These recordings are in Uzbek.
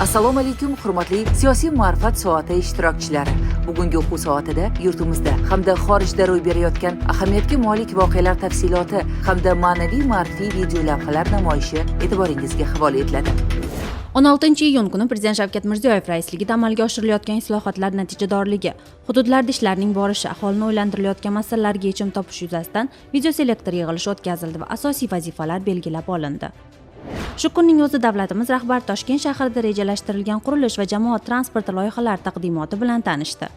Assalomu alaykum, hurmatli siyosiy ma'rifat soati ishtirokchilari. Bugungi o'quv soatida yurtimizda hamda xorijda ro'y berayotgan ahamiyatga molik voqealar tafsiloti hamda ma'naviy ma'rifiy video lavhalar namoyishi e'tiboringizga havola etiladi. 16 iyun kuni Prezident Shavkat Mirziyoyev raisligida amalga oshirilayotgan islohotlar natijadorligi, hududlarda ishlarning borishi, aholini o'ylantirilayotgan masalalarga yechim topish yuzasidan videoselektor yig'ilishi o'tkazildi va asosiy vazifalar belgilab olindi. Shu kunning o'zida davlatimiz rahbari Toshkent shahrida rejalashtirilgan qurilish va jamoat transporti loyihalari taqdimoti bilan tanishdi.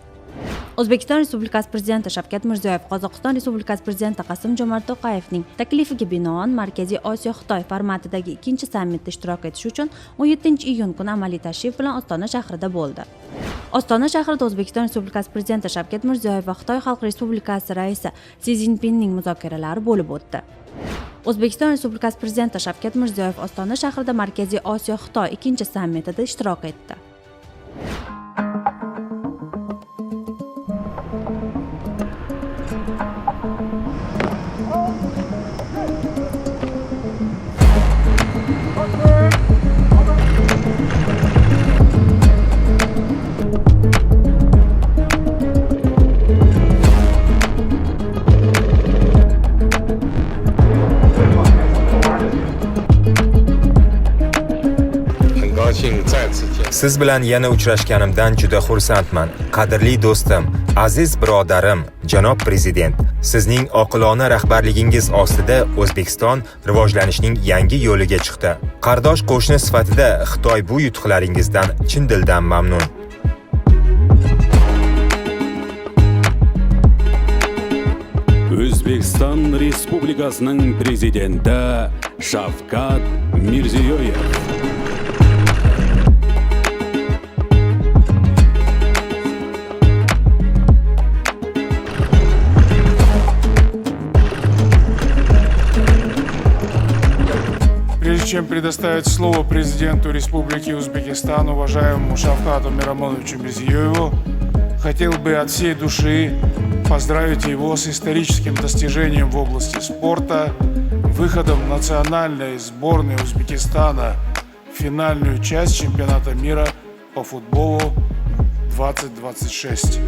O'zbekiston Respublikasi Prezidenti Shavkat Mirziyoyev Qozog'iston Respublikasi Prezidenti Qasim-Jomart To'qayevning taklifiga binoan Markaziy Osiyo Xitoy formatidagi ikkinchi sammitda ishtirok etish uchun 17 iyun kuni amaliy tashrif bilan Ostona shahrida bo'ldi. Ostona shahrida O'zbekiston Respublikasi Prezidenti Shavkat Mirziyoyev va Xitoy Xalq Respublikasi raisi Si Szinpinning muzokaralari bo'lib o'tdi. O'zbekiston Respublikasi Prezidenti Shavkat Mirziyoyev Ostona shahrida Markaziy Osiyo Xitoy ikkinchi sammitida ishtirok etdi. 很高兴再次见。 Siz bilan yana uchrashganimdan juda xursandman. Qadrli do'stim, aziz birodarim, janob prezident, sizning oqilona rahbarligingiz ostida O'zbekiston rivojlanishning yangi yo'liga chiqdi. Qardosh qo'shni sifatida Xitoy bu yutuqlaringizdan chin dildan mamnun. Өзбекстан Республикасының президенті Шавкат Мирзиёев. Прежде чем предоставить слово президенту Республики Узбекистан, уважаемому Шавкату Миромоновичу Мирзиёеву, хотел бы от всей души поздравить его с историческим достижением в области спорта, выходом национальной сборной Узбекистана в финальную часть чемпионата мира по футболу 2026.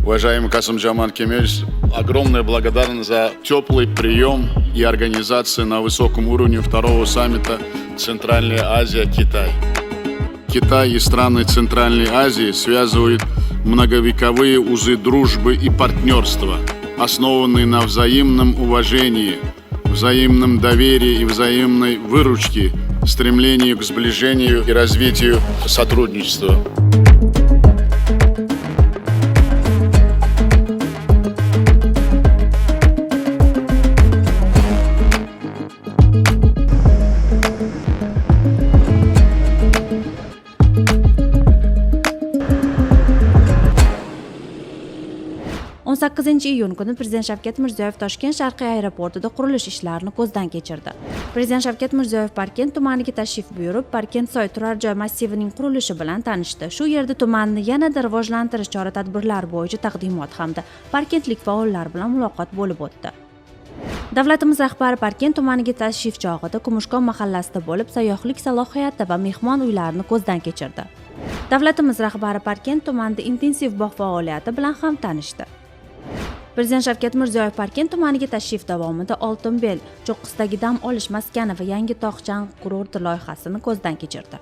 Уважаемый Касым-Жомарт Кемелевич, огромная благодарность за теплый прием и организацию на высоком уровне второго саммита Центральная Азия-Китай. Китай и страны Центральной Азии связывают многовековые узы дружбы и партнерства, основанные на взаимном уважении, взаимном доверии и взаимной выручке, стремлении к сближению и развитию сотрудничества. 18 iyun kuni Prezident Shavkat Mirziyoyev Toshkent Sharqiy aeroportida qurilish ishlarini ko'zdan kechirdi. Prezident Shavkat Mirziyoyev Parkent tumaniga tashrif buyurib, Parkentsoy turar joy massivining qurilishi bilan tanishdi. Shu yerda tumanni yanada rivojlantirish chora-tadbirlari bo'yicha taqdimot hamda parkentlik faollar bilan muloqot bo'lib o'tdi. Davlatimiz rahbari Parkent tumaniga tashrif chog'ida Kumushkon mahallasida bo'lib, sayyohlik salohiyati va mehmon uylarini ko'zdan kechirdi. Davlatimiz rahbari Parkent tumanida intensiv bog' faoliyati bilan ham tanishdi. Prezident Shavkat Mirziyoyev Parkent tumaniga tashrif davomida Oltinbel cho'qqisidagi dam olish maskani va yangi tog' chang'i kurorti loyihasini ko'zdan kechirdi.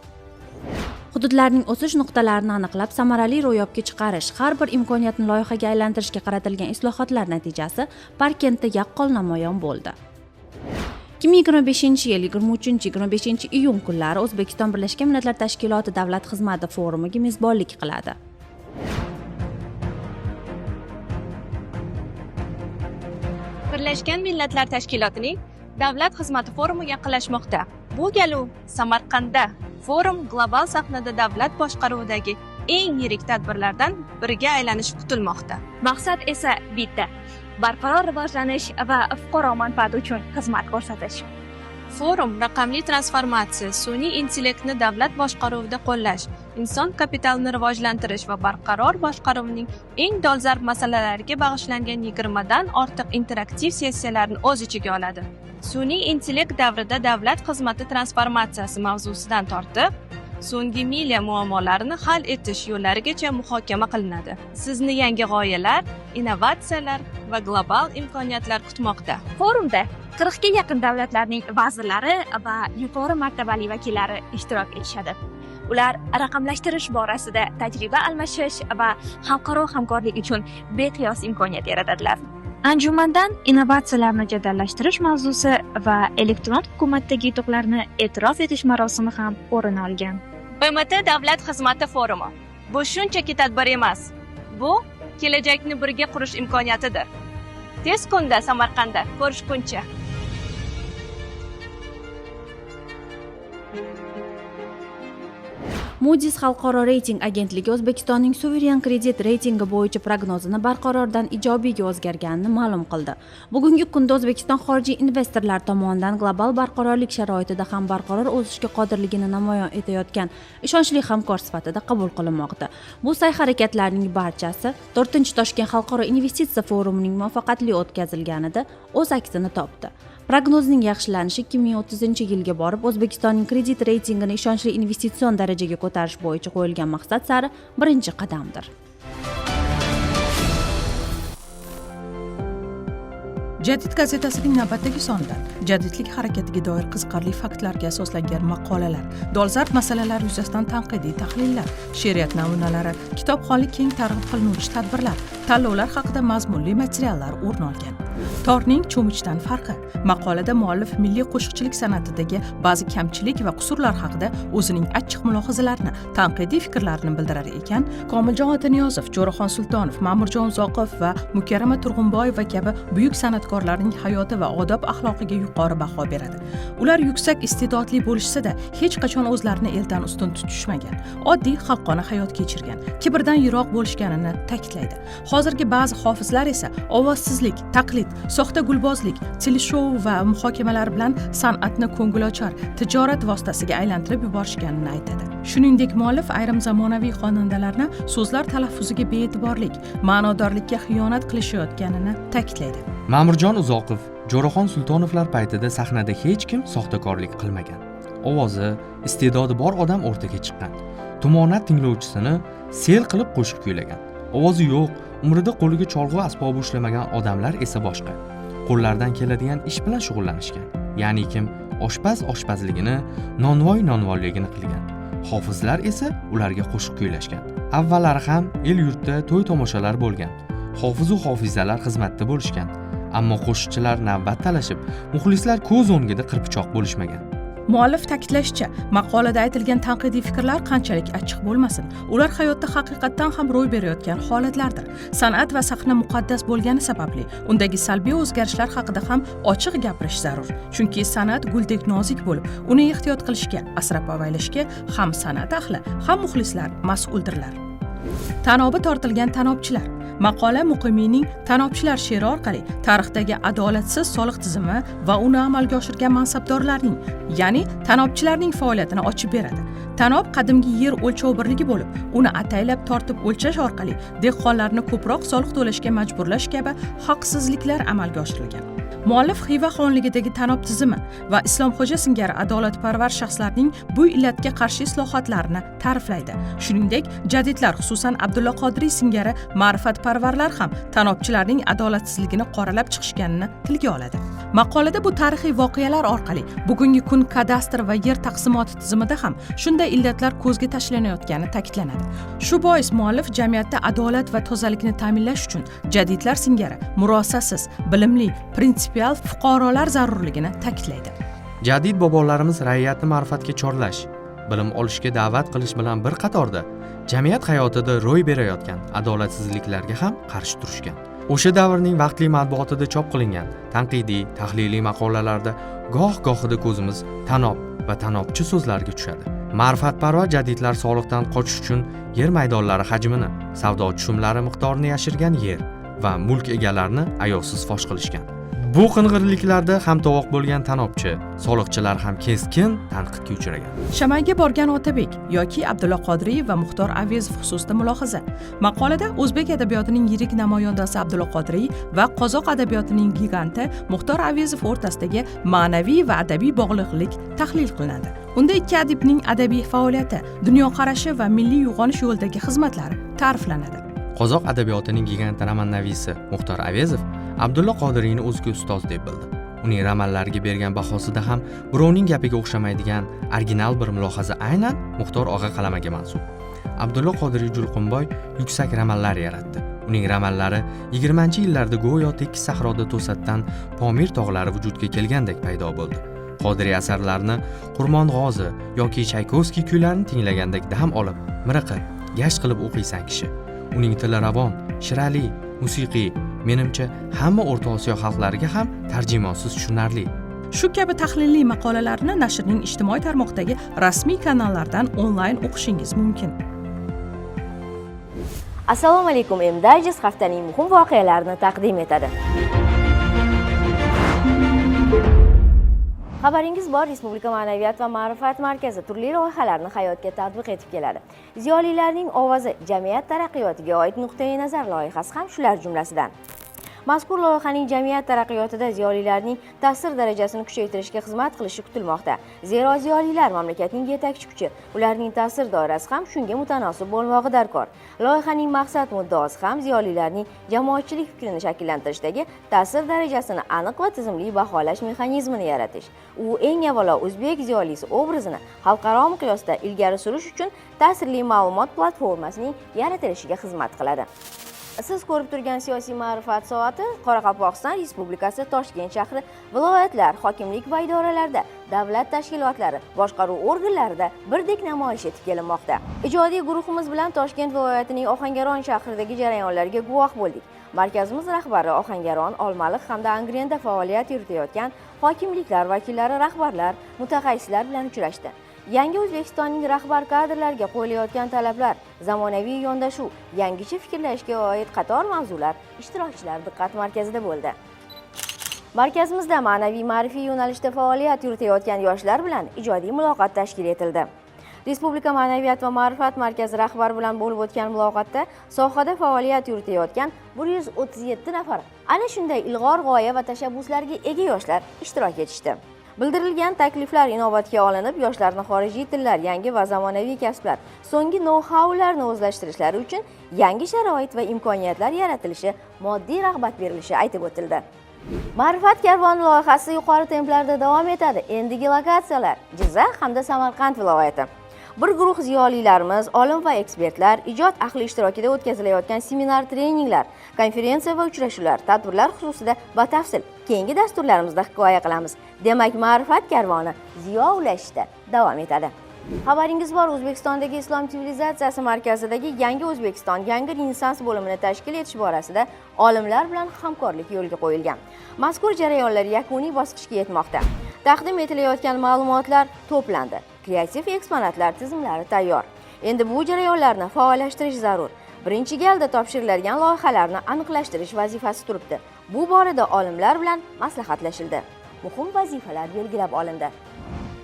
Hududlarning o'sish nuqtalarini aniqlab, samarali ro'yobga chiqarish, har bir imkoniyatni loyihaga aylantirishga qaratilgan islohotlar natijasi Parkentda yaqqol namoyon bo'ldi. 2025 yil 23-25 iyun kunlari O'zbekiston Birlashgan Millatlar Tashkiloti Davlat xizmati forumiga mezbonlik qiladi. Birlashgan Millatlar Tashkilotining Davlat xizmati forumi yaqinlashmoqda. Bu gal u Samarqandda. Forum global sahnada davlat boshqaruvidagi eng yirik tadbirlardan biriga aylanishi kutilmoqda. Maqsad esa bitta: barqaror rivojlanish va fuqaro manfaati uchun xizmat ko'rsatish. Forum raqamli transformatsiya, sun'iy intellektni davlat boshqaruvida qo'llash, inson kapitalini rivojlantirish va barqaror boshqaruvning eng dolzarb masalalariga bag'ishlangan 20 dan ortiq interaktiv sessiyalarni o'z ichiga oladi. Sun'iy intellekt davrida davlat xizmati transformatsiyasi mavzusidan tortib, so'nggi milya muammolarini hal etish yo'llarigacha muhokama qilinadi. Sizni yangi g'oyalar, innovatsiyalar va global imkoniyatlar kutmoqda. Forumda 40 ga yaqin davlatlarning vazirlari va yuqori martabali vakillari ishtirok etishadi. Ular raqamlashtirish borasida tajriba almashish va xalqaro hamkorlik uchun beqiyos imkoniyat yaratadilar. Anjumandan innovatsiyalarni jadallashtirish mavzusi va elektron hukumatdagi yutuqlarni e'tirof etish marosimi ham o'rin olgan. BMT Davlat xizmati forumi. Bu shunchaki tadbir emas. Bu kelajakni birga qurish imkoniyatidir. Tez kunda Samarqandda ko'rishguncha. Moody's xalqaro reyting agentligi O'zbekistonning suveren kredit reytingi bo'yicha prognozini barqarordan ijobiyga o'zgarganini ma'lum qildi. Bugungi kunda O'zbekiston xorijiy investorlar tomonidan global barqarorlik sharoitida ham barqaror o'sishga qodirligini namoyon etayotgan ishonchli hamkor sifatida qabul qilinmoqda. Bu sa'y-harakatlarning barchasi 4-Toshkent xalqaro investitsiya forumining muvaffaqiyatli o'tkazilganida o'z aksini topdi. Prognozning yaxshilanishi 2030-yilga borib O'zbekistonning kredit reytingini ishonchli investitsion darajaga ko'tarish bo'yicha qo'yilgan maqsad sari birinchi qadamdir. Jadid gazetasining navbatdagi sonidan jadidlik harakatiga doir qiziqarli faktlarga asoslangan maqolalar, dolzarb masalalar yuzasidan tanqidiy tahlillar, she'riyat namunalari, kitobxonlik keng targ'ib qilinuvchi tadbirlar, tanlovlar haqida mazmunli materiallar o'rin olgan. Torning cho'michdan farqi. Maqolada muallif milliy qo'shiqchilik san'atidagi ba'zi kamchilik va qusurlar haqida o'zining achchiq mulohazalarini, tanqidiy fikrlarini bildirar ekan, Komiljon Otaniyozov, Jo'raxon Sultonov, Ma'murjon Uzoqov va Mukarrama Turg'unboyeva kabi buyuk san'atkorlarning hayoti va odob axloqiga yuqori baho beradi. Ular yuksak iste'dodli bo'lishsa-da, hech qachon o'zlarini eldan ustun tutishmagan, oddiy xalqona hayot kechirgan, kibrdan yiroq bo'lishganini ta'kidlaydi. Hozirgi ba'zi hofizlar esa ovozsizlik, taqlid, soxta gulbozlik, teleshou va muhokamalar bilan san'atni ko'ngilochar tijorat vositasiga aylantirib yuborishganini aytadi. Shuningdek, muallif ayrim zamonaviy xonandalarni so'zlar talaffuziga bee'tiborlik, ma'nodorlikka xiyonat qilishayotganini ta'kidlaydi. Ma'murjon Uzoqov, Jo'raxon Sultonovlar paytida sahnada hech kim soxtakorlik qilmagan. Ovozi, iste'dodi bor odam o'rtaga chiqqan. Tumonat tinglovchisini sel qilib qo'shiq kuylagan. Ovozi yo'q, umrida qo'liga cholg'u asbobi ushlamagan odamlar esa boshqa. Qo'llaridan keladigan ish bilan shug'ullanishgan. Ya'ni kim oshpaz oshpazligini, nonvoy nonvoyligini qilgan. Hofizlar esa ularga qo'shiq kuylashgan. Avvallari ham el-yurtda to'y tomoshalar bo'lgan. Hofiz u hofizalar xizmatda bo'lishgan. Ammo qo'shiqchilar navbat talashib, muxlislar ko'z o'ngida qirpichoq bo'lishmagan. Muallif ta'kidlashicha, maqolada aytilgan tanqidiy fikrlar qanchalik achchiq bo'lmasin, ular hayotda haqiqatdan ham ro'y berayotgan holatlardir. San'at va sahna muqaddas bo'lgani sababli undagi salbiy o'zgarishlar haqida ham ochiq gapirish zarur. Chunki san'at guldek nozik bo'lib, uni ehtiyot qilishga, asrab avaylashga ham san'at ahli, ham muxlislar mas'uldirlar. Tanobi tortilgan tanobchilar. Maqola Muqimiyning Tanobchilar she'ri orqali tarixdagi adolatsiz soliq tizimi va uni amalga oshirgan mansabdorlarning, ya'ni tanobchilarning faoliyatini ochib beradi. Tanob qadimgi yer o'lchov birligi bo'lib, uni ataylab tortib o'lchash orqali dehqonlarni ko'proq soliq to'lashga majburlash kabi haqsizliklar amalga oshirilgan. Muallif Xiva xonligidagi tanob tizimi va Islomxo'ja singari adolatparvar shaxslarning bu illatga qarshi islohotlarini ta'riflaydi. Shuningdek, jadidlar, xususan Abdulla Qodiriy singari ma'rifatparvarlar ham tanobchilarning adolatsizligini qoralab chiqishganini tilga oladi. Maqolada bu tarixiy voqealar orqali bugungi kun kadastr va yer taqsimoti tizimida ham shunday illatlar ko'zga tashlanayotgani ta'kidlanadi. Shu bois muallif jamiyatda adolat va tozalikni ta'minlash uchun jadidlar singari murosasiz, bilimli, prinsipial fuqarolar zarurligini ta'kidlaydi. Jadid bobolarimiz ra'iyatni ma'rifatga chorlash, bilim olishga da'vat qilish bilan bir qatorda jamiyat hayotida ro'y berayotgan adolatsizliklarga ham qarshi turishgan. O'sha davrning vaqtli matbuotida chop qilingan tanqidiy, tahliliy maqolalarda goh-gohida ko'zimiz tanob va tanobchi so'zlariga tushadi. Ma'rifatparvar jadidlar soliqdan qochish uchun yer maydonlari hajmini, savdo tushumlari miqdorini yashirgan yer va mulk egalarini ayovsiz fosh qilishgan. Bu qing'irliklarda hamtovoq bo'lgan tanobchi, soliqchilar ham keskin tanqidga uchragan. Shamanga borgan Otabek yoki Abdulla Qodiriy va Muxtor Avezov xususida mulohaza. Maqolada o'zbek adabiyotining yirik namoyandasi Abdulla Qodiriy va qozoq adabiyotining giganti Muxtor Avezov o'rtasidagi ma'naviy va adabiy bog'liqlik tahlil qilinadi. Unda ikki adibning adabiy faoliyati, dunyoqarashi va milliy uyg'onish yo'lidagi xizmatlari ta'riflanadi. Qozoq adabiyotining gigant romannavisi Muxtor Avezov Abdulla Qodiriyni o'ziga ustoz deb bildi. Uning romanlariga bergan bahosida ham birovning gapiga o'xshamaydigan original bir mulohaza aynan Muxtor og'a qalamiga mansub. Abdulla Qodiriy Julqunboy yuksak romanlar yaratdi. Uning romanlari 20-yillarda go'yo tekis sahroda to'satdan Pomir tog'lari vujudga kelgandek paydo bo'ldi. Qodiriy asarlarini Qurmong'ozi yoki Chaykovskiy kuylarini tinglagandek dam olib, miriqib, gasht qilib o'qiysan kishi. Uning tili ravon, shirali, musiqiy, menimcha hamma O'rta Osiyo xalqlariga ham tarjimonsiz tushunarli. Shu kabi tahliliy maqolalarni nashrning ijtimoiy tarmoqdagi rasmiy kanallaridan onlayn o'qishingiz mumkin. Assalomu alaykum, M Digest haftaning muhim voqealarini taqdim etadi. Xabaringiz bor, Respublika Ma'naviyat va Ma'rifat markazi turli loyihalarni hayotga tatbiq etib keladi. Ziyolilarning ovozi jamiyat taraqqiyotiga oid nuqtai nazar loyihasi ham shular jumlasidan. Mazkur loyihaning jamiyat taraqqiyotida ziyolilarning ta'sir darajasini kuchaytirishga xizmat qilishi kutilmoqda. Zero ziyolilar mamlakatning yetakchi kuchi, ularning ta'sir doirasi ham shunga mutanosib bo'lmog'i darkor. Loyihaning maqsad muddaosi ham ziyolilarning jamoatchilik fikrini shakllantirishdagi ta'sir darajasini aniq va tizimli baholash mexanizmini yaratish. U eng avvalo o'zbek ziyolisi obrazini xalqaro miqyosda ilgari surish uchun ta'sirli ma'lumot platformasining yaratilishiga xizmat qiladi. Siz ko'rib turgan siyosiy ma'rifat soati Qoraqalpog'iston Respublikasi Toshkent shahri, viloyatlar, hokimlik va idoralarda, davlat tashkilotlari, boshqaruv organlarida birdek namoyish etib kelinmoqda. Ijodiy guruhimiz bilan Toshkent viloyatining Ohangaron shahridagi jarayonlarga guvoh bo'ldik. Markazimiz rahbari Ohangaron, Olmaliq hamda Angrenda faoliyat yuritayotgan hokimliklar vakillari, rahbarlar, mutaxassislar bilan uchrashdi. Yangi O'zbekistonning rahbar kadrlarga qo'yilayotgan talablar, zamonaviy yondashuv, yangicha fikrlashga oid qator mavzular ishtirokchilar diqqat markazida bo'ldi. Markazimizda ma'naviy ma'rifiy yo'nalishda faoliyat yuritayotgan yoshlar bilan ijodiy muloqot tashkil etildi. Respublika Ma'naviyat va Ma'rifat markazi rahbari bilan bo'lib o'tgan muloqotda sohada faoliyat yuritayotgan 137 nafar ana shunday ilg'or g'oya va tashabbuslarga ega yoshlar ishtirok etishdi. Bildirilgan takliflar inobatga olinib, yoshlarni xorijiy tillar, yangi va zamonaviy kasblar, so'nggi nou-haularni o'zlashtirishlari uchun yangi sharoit va imkoniyatlar yaratilishi, moddiy rag'bat berilishi aytib o'tildi. Ma'rifat karvoni loyihasi yuqori templarda davom etadi. Endigi lokatsiyalar Jizzax hamda Samarqand viloyati. Bir guruh ziyolilarimiz, olim va ekspertlar, ijod ahli ishtirokida o'tkazilayotgan seminar, treninglar, konferensiya va uchrashuvlar, tadbirlar xususida batafsil keyingi dasturlarimizda hikoya qilamiz. Demak, Ma'rifat karvoni ziyo ulashishda davom etadi. Xabaringiz bor, O'zbekistondagi Islom sivilizatsiyasi markazidagi Yangi O'zbekiston, Yangi Renessans bo'limini tashkil etish borasida olimlar bilan hamkorlik yo'lga qo'yilgan. Mazkur jarayonlar yakuniy bosqichga yetmoqda. Taqdim etilayotgan ma'lumotlar to'plandi. Kreativ eksponatlar tizimlari tayyor. Endi bu jarayonlarni faollashtirish zarur. Birinchi galda topshiriladigan loyihalarni aniqlashtirish vazifasi turibdi. Bu borada olimlar bilan maslahatlashildi. Muhim vazifalar belgilab olindi.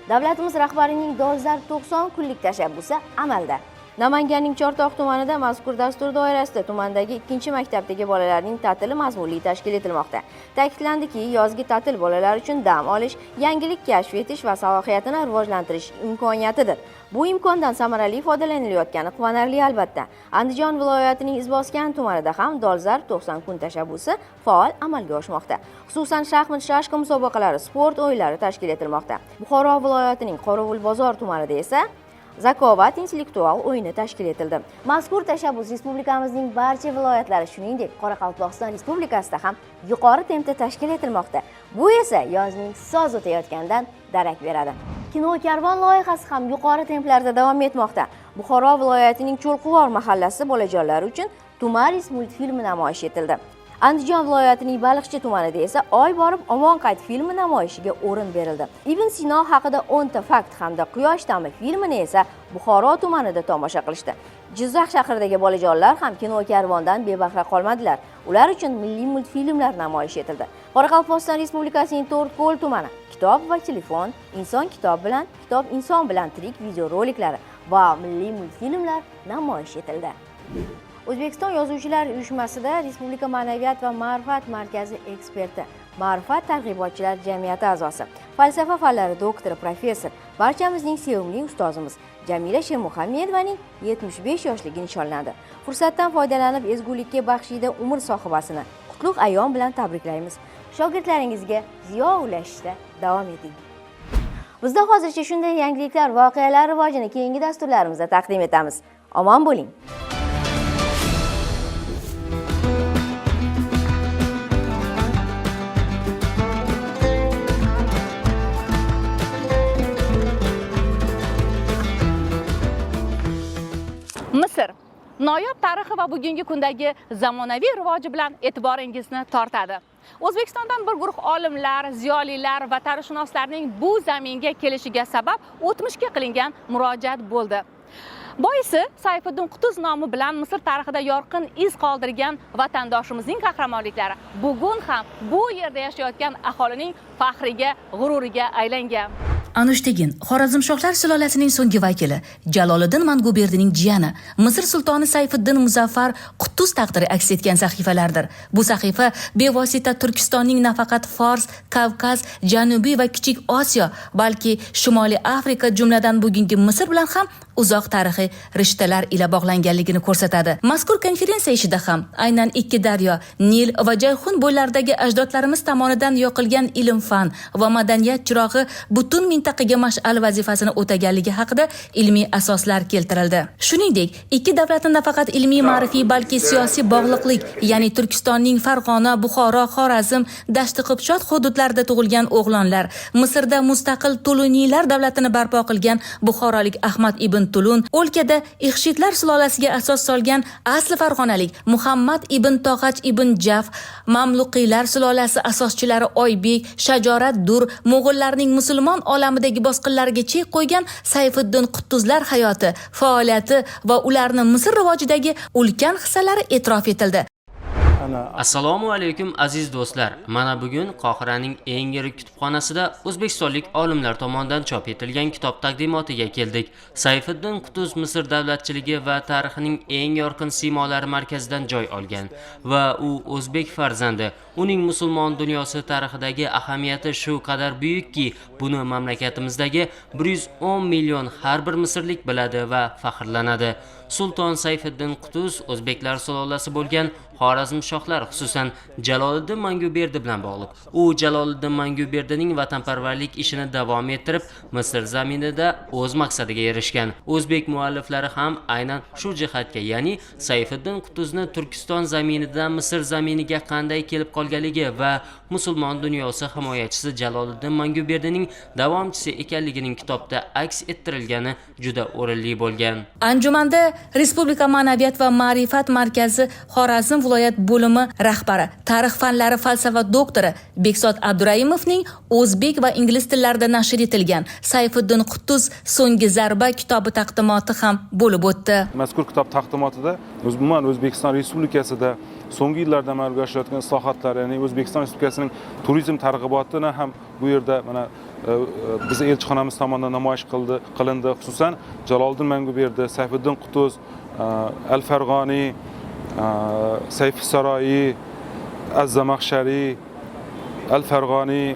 Davlatimiz rahbarining dolzarb 90 kunlik tashabbusi amalda. Namanganning Chortoq tumanida mazkur dastur doirasida tumandagi 2-maktabdagi bolalarning ta'tili mazmunli tashkil etilmoqda. Ta'kidlandiki, yozgi ta'til bolalar uchun dam olish, yangilik kashf etish va salohiyatini rivojlantirish imkoniyatidir. Bu imkondan samarali foydalanilayotgani quvonarli albatta. Andijon viloyatining Izboskan tumanida ham dolzarb 90 kun tashabbusi faol amalga oshmoqda. Xususan, shaxmat, shashka musobaqalari, sport o'yinlari tashkil etilmoqda. Buxoro viloyatining Qorovulbozor tumanida esa Zakovat intellektual o'yini tashkil etildi. Mazkur tashabbus respublikamizning barcha viloyatlari, shuningdek, Qoraqalpog'iston Respublikasida ham yuqori tempda tashkil etilmoqda. Bu esa yozning soz o'tayotganidan darak beradi. Kino karvon loyihasi ham yuqori templarda davom etmoqda. Buxoro viloyatining Cho'lquvor mahallasi bolajonlari uchun Tumaris multfilmi namoyish etildi. Andijon viloyatining Baliqchi tumanida esa Oy borib omon qayt filmi namoyishiga o'rin berildi. Ibn Sino haqida 10 ta fakt hamda Quyosh tami filmini esa Buxoro tumanida tomosha qilishdi. Jizzax shahridagi bolajonlar ham kino karvondan bebahra qolmadilar. Ular uchun milliy multfilmlar namoyish etildi. Qoraqalpog'iston Respublikasining To'rtko'l tumani kitob va telefon, inson kitob bilan, kitob inson bilan tirik videoroliklari va milliy multfilmlar namoyish etildi. O'zbekiston Yozuvchilar uyushmasida Respublika ma'naviyat va ma'rifat markazi eksperti, Ma'rifat targ'ibotchilar jamiyati a'zosi, falsafa fanlari doktori, professor, barchamizning sevimli ustozimiz Jamila Shermuhammedovaning 75 yoshligi nishonlandi. Fursatdan foydalanib ezgulikka baxshida umr sohibasini qutlug' ayyom bilan tabriklaymiz. Shogirdlaringizga ziyo ulashishda davom eting. Bizda hozircha shunday yangiliklar, voqealar rivojini keyingi dasturlarimizda taqdim etamiz. Omon bo'ling. Misr noyob tarixi va bugungi kundagi zamonaviy rivoji bilan e'tiboringizni tortadi. O'zbekistondan bir guruh olimlar, ziyolilar va tarixshunoslarning bu zaminga kelishiga sabab o'tmishga qilingan murojaat bo'ldi. Boisi Sayfiddin Qutuz nomi bilan Misr tarixida yorqin iz qoldirgan vatandoshimizning qahramonliklari bugun ham bu yerda yashayotgan aholining faxriga, g'ururiga aylangan. Anushtekin Xorazmshohlar sulolasining so'nggi vakili, Jaloliddin Manguberdining jiyani, Misr sultoni Sayfiddin Muzaffar Qutuz taqdiri aks etgan sahifalardir. Bu sahifa bevosita Turkistonning nafaqat Fors, Kavkaz, Janubiy va Kichik Osiyo, balki Shimoliy Afrika, jumladan bugungi Misr bilan ham uzoq tarixiy rishtalar ila bog'langanligini ko'rsatadi. Mazkur konferensiya ishida ham aynan ikki daryo, Nil va Jayhun bo'ylaridagi ajdodlarimiz tomonidan yoqilgan ilm-fan va madaniyat chirog'i butun mintaqaga mash'al vazifasini o'taganligi haqida ilmiy asoslar keltirildi. Shuningdek, ikki davlatni nafaqat ilmiy ma'rifiy, balki siyosiy bog'liqlik, ya'ni Turkistonning Farg'ona, Buxoro, Xorazm, Dashti Qibchoq hududlarida tug'ilgan o'g'lonlar, Misrda mustaqil Tuluniylar davlatini barpo qilgan buxorolik Ahmad ibn Tulun, o'lkada Ixshidlar sulolasiga asos solgan asli farg'onalik Muhammad ibn Tog'ach ibn Jaf, Mamluqiylar sulolasi asoschilari Oybek, Shajorat Dur, mo'g'ullarning musulmon olamidagi bosqinlariga chek qo'ygan Sayfiddin Qutuzlar hayoti, faoliyati va ularni Misr rivojidagi ulkan hissalari e'tirof etildi. Assalomu alaykum aziz do'stlar. Mana bugun Qohiraning eng yirik kutubxonasida o'zbekistonlik olimlar tomonidan chop etilgan kitob taqdimotiga keldik. Sayfiddin Qutuz Misr davlatchiligi va tarixining eng yorqin siymolari markazidan joy olgan va u o'zbek farzandi. Uning musulmon dunyosi tarixidagi ahamiyati shu qadar buyukki, buni mamlakatimizdagi 110 million har bir misrlik biladi va faxrlanadi. Sulton Sayfiddin Qutuz o'zbeklar sulolasi bo'lgan Xorazmshohlar, xususan Jaloliddin Manguberdi bilan bog'liq. U Jaloliddin Manguberdining vatanparvarlik ishini davom ettirib, Misr zaminida o'z maqsadiga erishgan. O'zbek mualliflari ham aynan shu jihatga, ya'ni Sayfiddin Qutuzni Turkiston zaminidan Misr zaminiga qanday kelib qolganligi va musulmon dunyosi himoyachisi Jaloliddin Manguberdining davomchisi ekanligining kitobda aks ettirilgani juda o'rinli bo'lgan. Anjumanda Respublika ma'naviyat va ma'rifat markazi Xorazm viloyat bo'limi rahbari, tarix fanlari falsafa doktori Bekzod Abduraimovning o'zbek va ingliz tillarida nashr etilgan Sayfiddin Qutuz so'nggi zarba kitobi taqdimoti ham bo'lib o'tdi. Mazkur kitob taqdimotida umuman O'zbekiston Respublikasida so'nggi yillarda amalga oshirilayotgan islohotlar, ya'ni O'zbekiston Respublikasining turizm targ'ibotini ham bu yerda mana biz elchixonamiz tomonidan namoyish qilindi. Xususan Jaloliddin Manguberdi, Sayfiddin Qutuz, Al-Farg'oniy, Sayfi Saroyi, Az-Zamaxshariy, Al-Farg'oniy,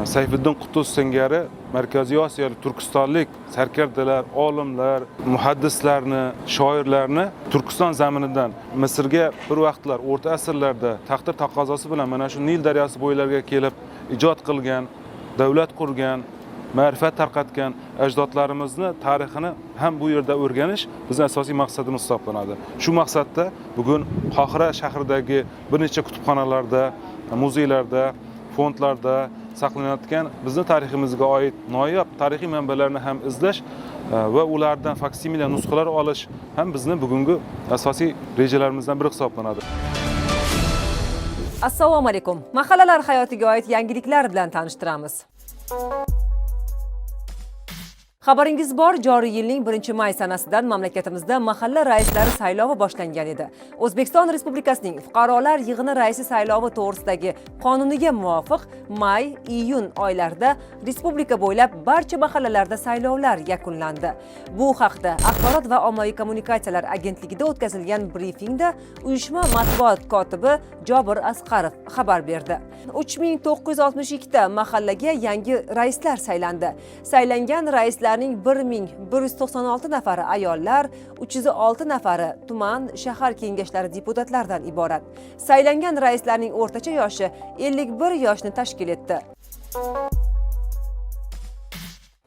Sayfiddin Qutuz singari Markaziy Osiyolik, turkistonlik sarkardalar, olimlar, muhaddislarni, shoirlarni Turkiston zaminidan Misrga bir vaqtlar o'rta asrlarda taqdir taqozosi bilan mana shu Nil daryosi bo'ylariga kelib ijod qilgan, davlat qurgan, ma'rifat tarqatgan ajdodlarimizni tarixini ham bu yerda o'rganish bizning asosiy maqsadimiz hisoblanadi. Shu maqsadda bugun Qohira shahridagi bir necha kutubxonalarda, muzeylarda, fondlarda saqlanayotgan bizni tariximizga oid noyob tarixiy manbalarni ham izlash va ulardan faksimilya nusxalar olish ham bizni bugungi asosiy rejalarimizdan biri hisoblanadi. Assalomu alaykum. Mahallalar hayotiga oid yangiliklar bilan tanishtiramiz. Xabaringiz bor, joriy yilning 1-may sanasidan mamlakatimizda mahalla raislari saylovi boshlangan edi. O'zbekiston Respublikasining fuqarolar yig'ini raisi saylovi to'g'risidagi qonuniga muvofiq may-iyun oylarida respublika bo'ylab barcha mahallalarda saylovlar yakunlandi. Bu haqda Axborot va ommaviy kommunikatsiyalar agentligida o'tkazilgan brifingda uyushma matbuot kotibi Jobir Asqarov xabar berdi. 3962 ta mahallaga yangi raislar saylandi. Saylangan raislar 1196 nafari ayollar, 306 nafari tuman, shahar kengashlari deputatlaridan iborat. Saylangan raislarning o'rtacha yoshi 51 yoshni tashkil etdi.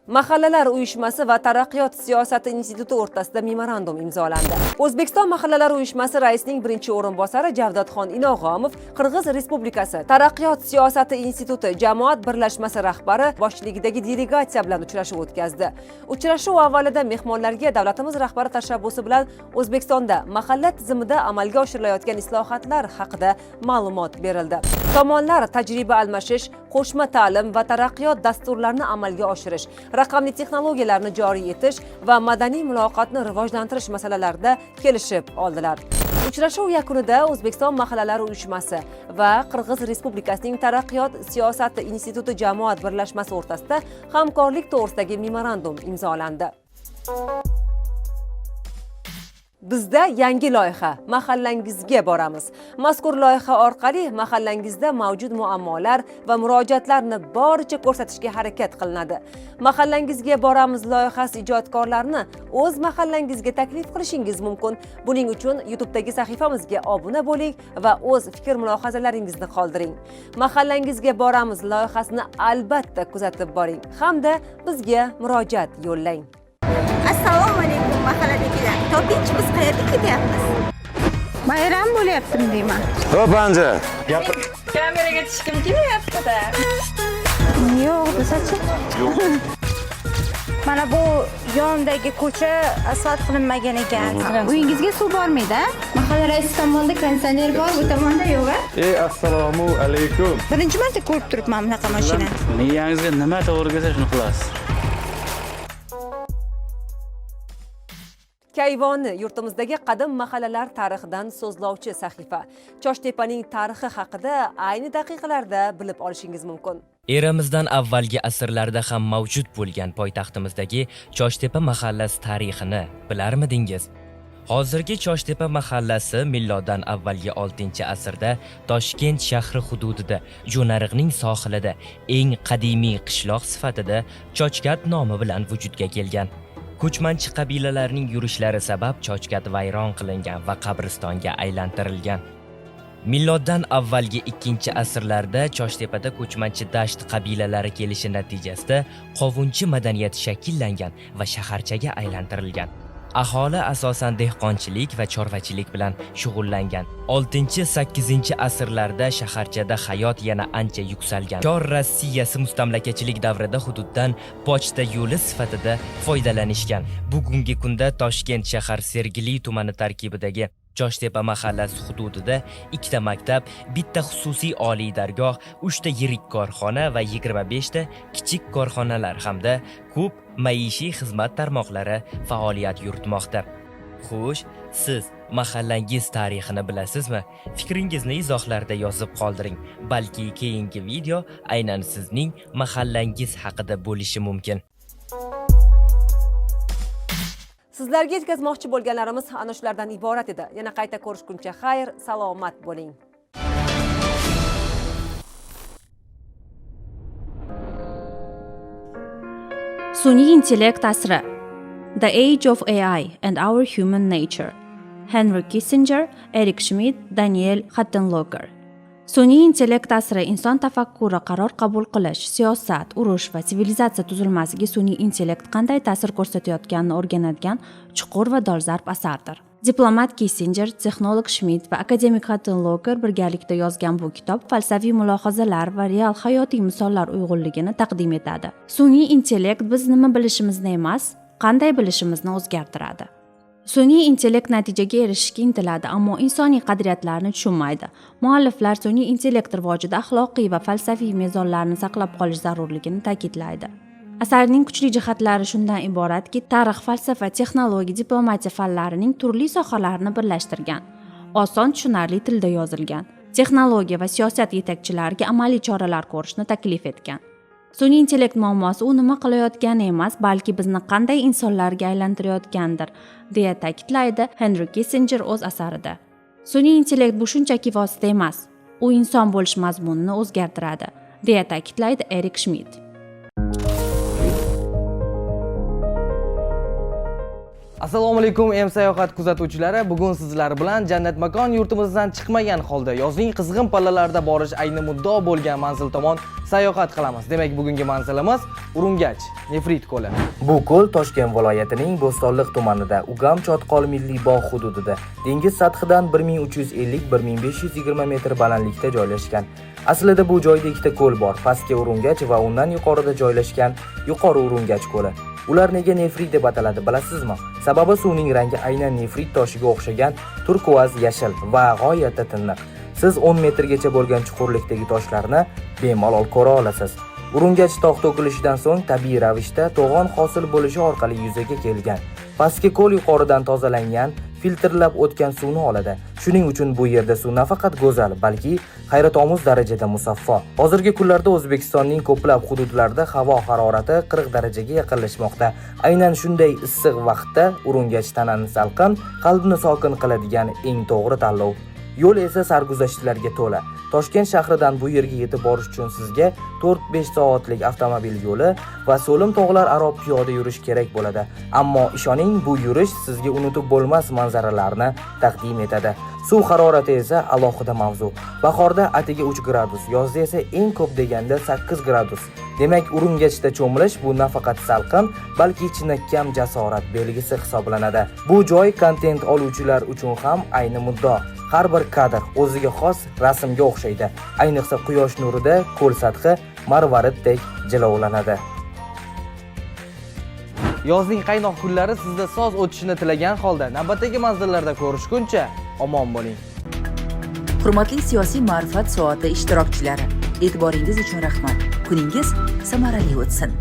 Mahallalar uyushmasi va Taraqqiyot siyosati instituti o'rtasida memorandum imzolandi. O'zbekiston Mahallalar uyushmasi raisining birinchi o'rinbosari Javdadxon Inog'omov Qirg'iz Respublikasi Taraqqiyot siyosati instituti jamoat birlashmasi rahbari boshchiligidagi delegatsiya bilan uchrashuv o'tkazdi. Uchrashuv avvalida mehmonlarga davlatimiz rahbari tashabbusi bilan O'zbekistonda mahalla tizimida amalga oshirilayotgan islohotlar haqida ma'lumot berildi. Tomonlar tajriba almashish, qo'shma ta'lim va taraqqiyot dasturlarini amalga oshirish, raqamli texnologiyalarni joriy etish va madaniy muloqotni rivojlantirish masalalarida kelishib oldilar. Uchrashuv yakunida O'zbekiston Mahallalari uyushmasi va Qirg'iz Respublikasining Taraqqiyot siyosati instituti jamoat birlashmasi o'rtasida hamkorlik to'g'risidagi memorandum imzolandi. Bizda yangi loyiha mahallangizga boramiz. Mazkur loyiha orqali mahallangizda mavjud muammolar va murojaatlarni boricha ko'rsatishga harakat qilinadi. Mahallangizga boramiz loyihasi ijodkorlarini o'z mahallangizga taklif qilishingiz mumkin. Buning uchun YouTube'dagi sahifamizga obuna bo'ling va o'z fikr mulohazalaringizni qoldiring. Mahallangizga boramiz loyihasini albatta kuzatib boring hamda bizga murojaat yo'llang. Assalomu alaykum mahalladagilar. Topinchi, biz qayerga ketyapmiz? Bayram bo'lyaptimi deyman. Ho'p, anja. Kameraga tushgim kelyapti-da. Yo'q, desachi. Yo'q. Mana bu yondagi ko'cha asfalt qilinmagan ekan. Uyingizga suv bormaydi-a? Mahalla raisi tomonda konditsioner bor, bu tomonda yo'q-a? Assalomu alaykum. Birinchi marta ko'rib turibman bunaqa mashina. Miyangizga nima to'g'ri kelsa shuni qilasiz. Kayvoni yurtimizdagi qadim mahallalar tarixidan so'zlovchi sahifa. Choshtepaning tarixi haqida ayni daqiqalarda bilib olishingiz mumkin. Eramizdan avvalgi asrlarda ham mavjud bo'lgan poytaxtimizdagi Choshtepa mahallasi tarixini bilarmidingiz? Hozirgi Choshtepa mahallasi miloddan avvalgi 6-asrda Toshkent shahri hududida, Jo'nariqning sohilida eng qadimiy qishloq sifatida Chochkat nomi bilan vujudga kelgan. Ko'chmanchi qabilalarning yurishlari sabab Chochkat vayron qilingan va qabristonga aylantirilgan. Miloddan avvalgi 2-asrlarda Choshtepada ko'chmanchi dasht qabilalari kelishi natijasida qovunchi madaniyati shakllangan va shaharchaga aylantirilgan. Aholi asosan dehqonchilik va chorvachilik bilan shug'ullangan. 6-8 asrlarda shaharchada hayot yana ancha yuksalgan. Chor Rossiyasi mustamlakachilik davrida hududdan pochta yo'li sifatida foydalanishgan. Bugungi kunda Toshkent shahar Sergeli tumani tarkibidagi Choshtepa mahallasi hududida 2 ta maktab, 1 ta xususiy oliy dargoh, 3 ta yirik korxona va 25 ta kichik korxonalar hamda ko'p maishiy xizmat tarmoqlari faoliyat yuritmoqda. Xo'sh, siz mahallangiz tarixini bilasizmi? Fikringizni izohlarda yozib qoldiring. Balki keyingi video aynan sizning mahallangiz haqida bo'lishi mumkin. Sizlarga yetkazmoqchi bo'lganlarimiz ana shulardan iborat edi. Yana qayta ko'rishguncha xayr, salomat bo'ling. Sun'iy intellekt asri. The Age of AI and Our Human Nature. Henry Kissinger, Eric Schmidt, Daniel Huttenlocher. Sun'iy intellekt asri inson tafakkuri, qaror qabul qilish, siyosat, urush va sivilizatsiya tuzilmasiga sun'iy intellekt qanday ta'sir ko'rsatayotganini o'rganadigan chuqur va dolzarb asardir. Diplomat Kissinger, texnolog Schmidt va akademik Huttenlocher birgalikda yozgan bu kitob falsafiy mulohazalar va real hayotiy misollar uyg'unligini taqdim etadi. Sun'iy intellekt biz nima bilishimizni emas, qanday bilishimizni o'zgartiradi. Sun'iy intellekt natijaga erishishga intiladi, ammo insoniy qadriyatlarni tushunmaydi. Mualliflar sun'iy intellekt rivojida axloqiy va falsafiy mezonlarni saqlab qolish zarurligini ta'kidlaydi. Asarning kuchli jihatlari shundan iboratki, tarix, falsafa, texnologiya, diplomatiya fanlarining turli sohalarini birlashtirgan, oson tushunarli tilda yozilgan, texnologiya va siyosat yetakchilariga amaliy choralar ko'rishni taklif etgan. Sun'iy intellekt muammosi u nima qilayotgani emas, balki bizni qanday insonlarga aylantirayotgandir, deya ta'kidlaydi Henri Kissinjer o'z asarida. Sun'iy intellekt bu shunchaki vosita emas, u inson bo'lish mazmunini o'zgartiradi, deya ta'kidlaydi Erik Shmidt. Assalomu alaykum M sayohat kuzatuvchilari. Bugun sizlar bilan jannat makon yurtimizdan chiqmagan holda yozning qizg'in pallalarida borish ayni muddao bo'lgan manzil tomon sayohat qilamiz. Demak, bugungi manzilimiz Urungach, Nefrit ko'li. Bu ko'l Toshkent viloyatining Bo'stonliq tumanida, Ugam Chotqol milliy bog' hududida, dengiz sathidan 1350-1520 metr balandlikda joylashgan. Aslida bu joyda ikkita ko'l bor: pastki Urungach va undan yuqorida joylashgan Yuqori Urungach ko'li. Ular nega nefrit deb ataladi bilasizmi? Sababi suvning rangi aynan nefrit toshiga o'xshagan turkuaz yashil va g'oyatda tiniq. Siz 10 metrgacha bo'lgan chuqurlikdagi toshlarni bemalol ko'ra olasiz. Urungach tog' to'kilishidan so'ng tabiiy ravishda to'g'on hosil bo'lishi orqali yuzaga kelgan. Pastki ko'l yuqoridan tozalangan, filtrlab o'tgan suvni oladi. Shuning uchun bu yerda suv nafaqat go'zal, balki hayratomuz darajada musaffo. Hozirgi kunlarda O'zbekistonning ko'plab hududlarida havo harorati 40 darajaga yaqinlashmoqda. Aynan shunday issiq vaqtda Urungach tanani salqin, qalbni sokin qiladigan eng to'g'ri tanlov. Yo'l esa sarguzashtlarga to'la. Toshkent shahridan bu yerga yetib borish uchun sizga 4-5 soatlik avtomobil yo'li va so'lim tog'lar aro piyoda yurish kerak bo'ladi. Ammo ishoning, bu yurish sizga unutib bo'lmas manzaralarni taqdim etadi. Suv harorati esa alohida mavzu. Bahorda atigi 3 gradus, yozda esa eng ko'p deganda 8 gradus. Demak, Urungachda cho'milish bu nafaqat salqin, balki chinakam jasorat belgisi hisoblanadi. Bu joy kontent oluvchilar uchun ham ayni muddao. Har bir kadr o'ziga xos rasmga o'xshaydi. Ayniqsa quyosh nurida ko'l sathi marvaridday jilovlanadi. Yozning qaynoq kunlari sizda soz o'tishini tilagan holda navbatdagi manzillarda ko'rishguncha omon bo'ling. Hurmatli siyosiy ma'rifat soati ishtirokchilari, e'tiboringiz uchun rahmat. Kuningiz samarali o'tsin.